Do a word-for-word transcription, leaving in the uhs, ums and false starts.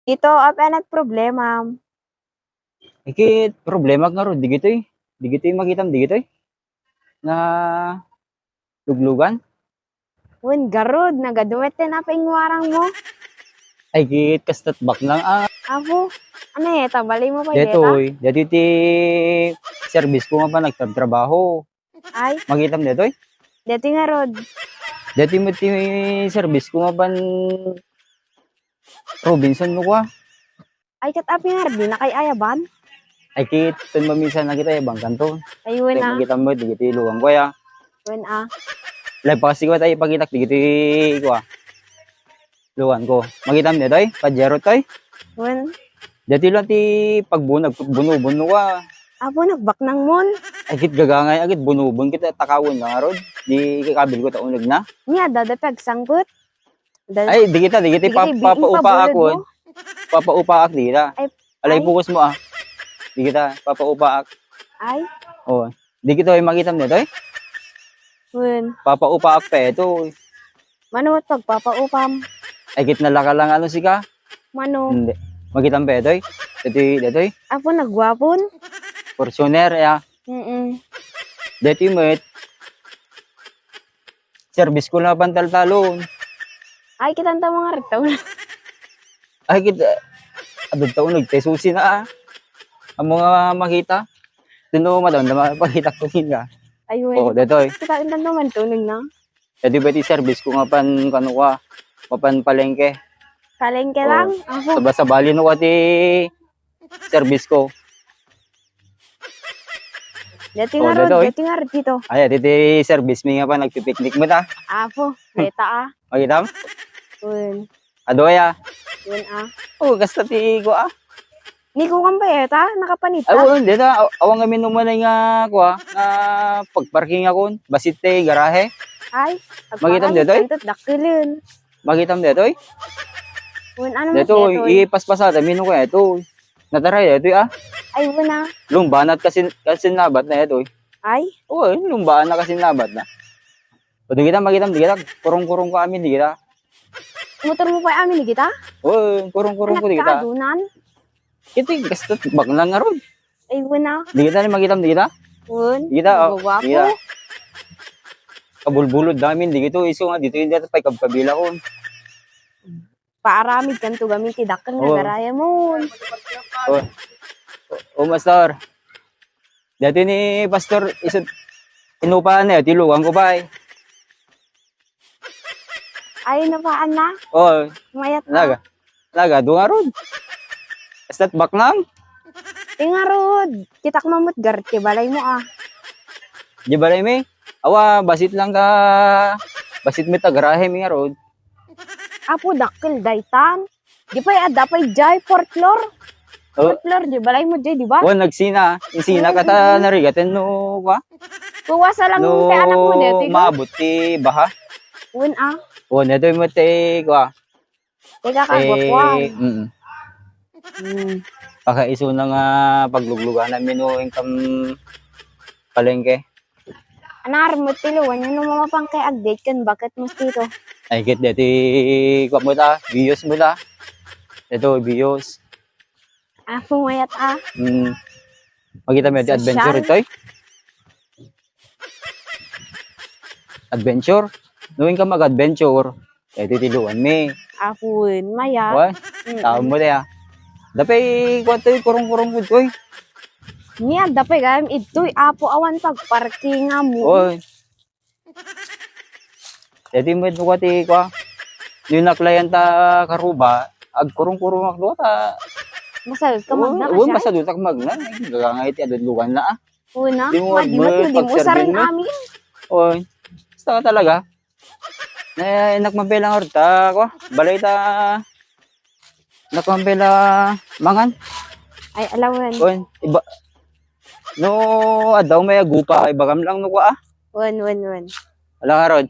Ito, apay a nagproblemam? Ay ket problema ngarud, digitoy. Digitoy makitam, digitoy. Nga luglugan. Wen, garud, nagadu met ti napainguarangmo. Ay ket kasta't baknang a. Apo, ania ita, balay mo pay deta? Detoy, detoy ti service ko nga pan nagtratrabaho. Ay. Makitam detoy? Detoy ngarud. Detoy met ti service ko nga pan Robinson no kua. Ay, ket apay ngarud, dina kay ayaban? Ay, ket, ken mamisan na kita, ayaban kanto. Ay, wen a. Makitam met, digitoy lugan ko, ya. Wen a. Laeng pa kasi ko, tay, ipakitak, digitoy kua. Lugan ko. Makitam detoy, Pajero toy. Wen. Detoy lang ti pagbunag, bunubon no kua. Apo, nagbaknang mon. Ay, ket gagangay, agit bunubon, ket takawen na ngarud. Di kabil ko ta uneg na. Nia, dada pagsangpet. Dal- Ay, di kita, di kita, Di kita pa-, ibi-, papaupaak, ipabulag wen. Mo. Papaupaak, di kita. Ay, Alay, ay. Pukus mo, ah. Di kita, papaupaak. Ay. Oh, di kita, ay, makitam detoy? Wen. Papaupaak pa ito. Mano met pagpapaupam? Ay, ket nalaka lang ano sika? Mano? Hindi. Makitam pa itoy? Detoy, detoy? Apo, nagwapon? Fortuner, ya. Mm-mm. Detoy met. Service ko na pantaltalon. Ay, kitanta mo nga rito. Ay, kita, adun taon nagtesusi na, ah. Ang mga makita. Tuno, madam, na makita ko din ka. Ayun. Oo, detoy. Kita, intan naman tunog na. Detoy ba ti service ko nga pan, kano ka, mapan palengke? Palengke Oo. Lang? Ako. Sabasabali no ka ti service ko. Dati Oh, nga rod, detoy. Dati nga rod dito. Ay, dati service mi nga pa, nagpipiknik mo ta. Apo, beta ah. Makitam? Wen. Adoy ah. Wen ah. Oh, kasta ti ko ah. Ni ko kan bayeta, nakapanita. Ay, wen, deta, aw-, awang kami numanay nga, kuha, nga pagparking akon, basit ti garahe. Ay, Makitam detoy? Kantot dakkelin. Makitam detoy? Wen, ano mas Detoy, detoy? Ipaspasada, mino kaya ito? Nataray, ito ah. Ay, wen ah. Lumbanat kasi, kasi nabat na ito eh. Ay? Oo, lumbanat kasi nabat na. O, di kita, makitam, di kita. Kurong-kurong ko amin, di kita. Motor mo pa amin, di kita? Oo, kurong-kurong ko, di kita. Anak ka, adunan? Ito yung gastos, bakla nga ron. Ay, wen ah. Di kita, makitam, di kita? Wen, Di kita, oh, nagwagwapo. Di kita. Kabulbulod namin, di kita. Iso nga, dito yung dito, pa ikabkabila ko. Paaramid kanto gamin ti dakkel nga Oo. Garayaw mo. O, o, Pastor. Dati ni Pastor, isu-, inupaan na, ti lugan ko pa eh. Ay, inupaan na? Oo. Mayat na. Naga, naga, dungarod. Basta't baknang. Ti ngarud, kitak mamut gar, ti balay mo ah. Di balay mi? Awa, basit lang ka, basit mi ta garahe mi ngarud. Apo, dakkel daytan. Di pay adda pay jay, fourth floor. Oh. Fourth floor, di balay mo jay, di ba? Wan, nagsina. Insina ka ta narigaten no, kwa? Kuwasa lang no, ti anak mo, dito, no? Maabot ti baha. Wan, ah. Wan, ito yung mati, kwa. Teka, kagwapuan. Eh, mm. Hmm. Pakaisuna nga paglugluganan mi no, yung kam palengke. Anarem met ti lugan yo no mapang kay agdate ken baket mo dito. Ay, ket deti, kuan mo ta, views mo ta. Ito, views. Ako mayat ah. Mm. Makita mo ti adventure ito eh. Adventure? Nuwing ka mag-adventure, eh, titiluan mi. Apo, wen, mayat. Wen? Mm. Tao mo, te, ah. Dapay, kuwan to, kurong-kurong po to, eh. Niya, dapay, gayam, ito'y apo awan pagparking nga mo. Oy. Dati mo ito, kuwan, ti, kuwan. Yung naklayan ta karuba, agkurong-kurong akdo ta. Masalut ka magna, oy, masalut ka magna. Gagangay ti adudlugan na, ah. Una, di mo madimat, di mo sarang amin. Oy, basta ka talaga. Na, inak mabelang orta, ko. Balay ta, inak mabela mangan. Ay, alawan. Oy, iba, no, adaw may agupa, ibagam lang no ko, ah. Wen, wen, wen. Ala nga rod.